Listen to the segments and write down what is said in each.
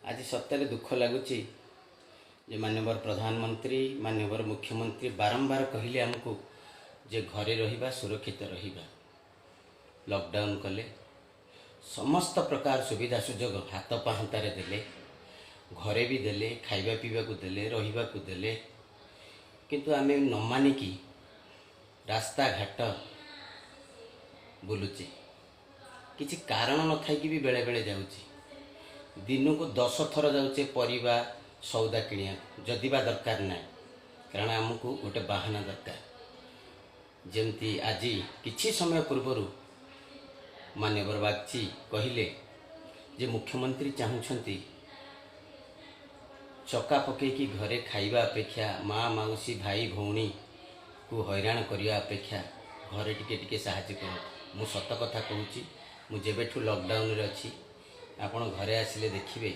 ଆଜି ସତରେ ଦୁଃଖ ଲାଗୁଛି ଯେ ମାନ୍ୟବର ପ୍ରଧାନମନ୍ତ୍ରୀ, ମାନ୍ୟବର ମୁଖ୍ୟମନ୍ତ୍ରୀ ବାରମ୍ବାର କହିଲେ ଆମକୁ ଯେ ଘରେ ରହିବା, ସୁରକ୍ଷିତ ରହିବା। ଲକଡାଉନ୍ କଲେ, ସମସ୍ତ ପ୍ରକାର ସୁବିଧା ସୁଯୋଗ ହାତ ପାହାନ୍ତାରେ ଦେଲେ, ଘରେ ବି ଦେଲେ, ଖାଇବା ପିଇବାକୁ ଦେଲେ, ରହିବାକୁ ଦେଲେ। କିନ୍ତୁ ଆମେ ନ ମାନିକି ରାସ୍ତାଘାଟ ବୁଲୁଛେ। କିଛି କାରଣ ନଥାଇକି ବି ବେଳେବେଳେ ଯାଉଛି। ଦିନକୁ 10 ଥର ଯାଉଛେ ପରିବା ସଉଦା କିଣିବାକୁ, ଯଦି ବା ଦରକାର ନାହିଁ, କାରଣ ଆମକୁ ଗୋଟେ ବାହାନା ଦରକାର। ଯେମିତି ଆଜି କିଛି ସମୟ ପୂର୍ବରୁ ମାନ୍ୟବର ବାଗଚି କହିଲେ ଯେ ମୁଖ୍ୟମନ୍ତ୍ରୀ ଚାହୁଁଛନ୍ତି ଚକା ପକେଇକି ଘରେ ଖାଇବା ଅପେକ୍ଷା, ମା ମାଉସୀ ଭାଇ ଭଉଣୀକୁ ହଇରାଣ କରିବା ଅପେକ୍ଷା ଘରେ ଟିକେ ଟିକେ ସାହାଯ୍ୟ କରନ୍ତୁ। ମୁଁ ସତ କଥା କହୁଛି, ମୁଁ ଯେବେଠୁ ଲକଡାଉନରେ ଅଛି, ଆପଣ ଘରେ ଆସିଲେ ଦେଖିବେ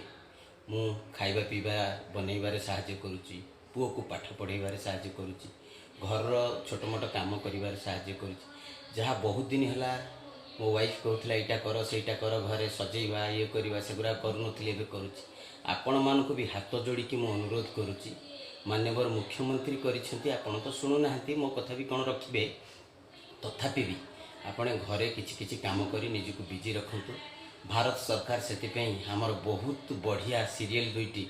ମୁଁ ଖାଇବା ପିଇବା ବନେଇବାରେ ସାହାଯ୍ୟ କରୁଛି, ପୁଅକୁ ପାଠ ପଢ଼େଇବାରେ ସାହାଯ୍ୟ କରୁଛି, ଘରର ଛୋଟ ମୋଟ କାମ କରିବାରେ ସାହାଯ୍ୟ କରୁଛି। ଯାହା ବହୁତ ଦିନ ହେଲା ମୋ ୱାଇଫ୍ କହୁଥିଲା ଏଇଟା କର, ସେଇଟା କର, ଘରେ ସଜେଇବା, ଇଏ କରିବା, ସେଗୁଡ଼ା କରୁନଥିଲି, ଏବେ କରୁଛି। ଆପଣମାନଙ୍କୁ ବି ହାତ ଯୋଡ଼ିକି ମୁଁ ଅନୁରୋଧ କରୁଛି। ମାନ୍ୟବର ମୁଖ୍ୟମନ୍ତ୍ରୀ କରିଛନ୍ତି, ଆପଣ ତ ଶୁଣୁନାହାନ୍ତି, ମୋ କଥା ବି କ'ଣ ରଖିବେ? ତଥାପି ବି ଆପଣ ଘରେ କିଛି କିଛି କାମ କରି ନିଜକୁ ବିଜି ରଖନ୍ତୁ। ଭାରତ ସରକାର ସେଥିପାଇଁ ଆମର ବହୁତ ବଢ଼ିଆ ସିରିଏଲ୍ ଦୁଇଟି,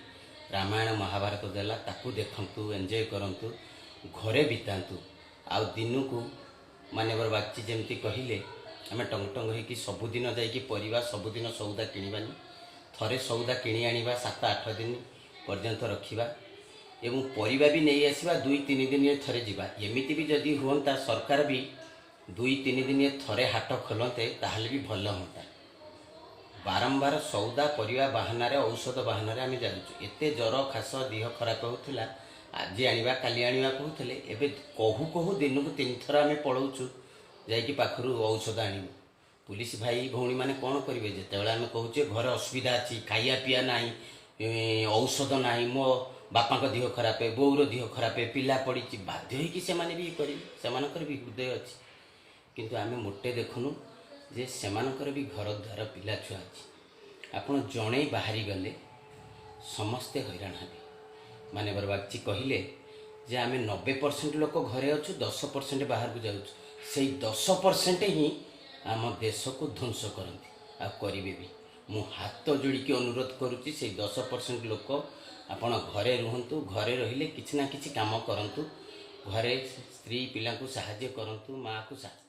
ରାମାୟଣ ମହାଭାରତ ଦେଲା, ତାକୁ ଦେଖନ୍ତୁ, ଏନ୍ଜୟ କରନ୍ତୁ, ଘରେ ବିତାନ୍ତୁ। ଆଉ ଦିନକୁ ମାନ୍ୟବର ବାଗଚି ଯେମିତି କହିଲେ, ଆମେ ଟଙ୍ଗ ଟଙ୍ଗ ହେଇକି ସବୁଦିନ ଯାଇକି ପରିବା, ସବୁଦିନ ସଉଦା କିଣିବାନି। ଥରେ ସଉଦା କିଣି ଆଣିବା, 7-8 ଦିନ ପର୍ଯ୍ୟନ୍ତ ରଖିବା ଏବଂ ପରିବା ବି ନେଇ ଆସିବା, 2-3 ଦିନରେ ଥରେ ଯିବା। ଏମିତି ବି ଯଦି ହୁଅନ୍ତା, ସରକାର ବି 2-3 ଦିନରେ ଥରେ ହାଟ ଖୋଲନ୍ତେ, ତାହେଲେ ବି ଭଲ ହୁଅନ୍ତା। ବାରମ୍ବାର ସଉଦା ପରିବା ବାହାନାରେ, ଔଷଧ ବାହାନାରେ ଆମେ ଯାଉଛୁ। ଏତେ ଜ୍ୱର ଖାସ ଦେହ ଖରାପ ହେଉଥିଲା, ଆଜି ଆଣିବା କାଲି ଆଣିବା କହୁଥିଲେ, ଏବେ କହୁ କହୁ ଦିନକୁ 3 ଥର ଆମେ ପଳାଉଛୁ, ଯାଇକି ପାଖରୁ ଔଷଧ ଆଣିବୁ। ପୁଲିସ ଭାଇ ଭଉଣୀମାନେ କ'ଣ କରିବେ, ଯେତେବେଳେ ଆମେ କହୁଛେ ଘରେ ଅସୁବିଧା ଅଛି, ଖାଇବା ପିଇବା ନାହିଁ, ଔଷଧ ନାହିଁ, ମୋ ବାପାଙ୍କ ଦେହ ଖରାପ, ବୋଉର ଦେହ ଖରାପ, ପିଲା ପଡ଼ିଛି, ବାଧ୍ୟ ହେଇକି ସେମାନେ ବି କରିବେ। ସେମାନଙ୍କର ବି ହୃଦୟ ଅଛି। କିନ୍ତୁ ଆମେ ମୋଟେ ଦେଖୁନୁ ଯେ ସେମାନଙ୍କର ବି ଘର ଦ୍ୱାର, ପିଲା ଛୁଆ ଅଛି। ଆପଣ ଜଣେ ବାହାରି ଗଲେ ସମସ୍ତେ ହଇରାଣ ହେବେ। ମାନ୍ୟବର ବାଗଚି କହିଲେ ଯେ ଆମେ 90% ଲୋକ ଘରେ ଅଛୁ, 10% ବାହାରକୁ ଯାଉଛୁ। ସେଇ 10% ହିଁ ଆମ ଦେଶକୁ ଧ୍ୱଂସ କରନ୍ତି ଆଉ କରିବେ ବି। ମୁଁ ହାତ ଯୋଡ଼ିକି ଅନୁରୋଧ କରୁଛି, ସେଇ 10% ଲୋକ ଆପଣ ଘରେ ରୁହନ୍ତୁ। ଘରେ ରହିଲେ କିଛି ନା କିଛି କାମ କରନ୍ତୁ, ଘରେ ସ୍ତ୍ରୀ ପିଲାଙ୍କୁ ସାହାଯ୍ୟ କରନ୍ତୁ, ମାଆକୁ ସାହାଯ୍ୟ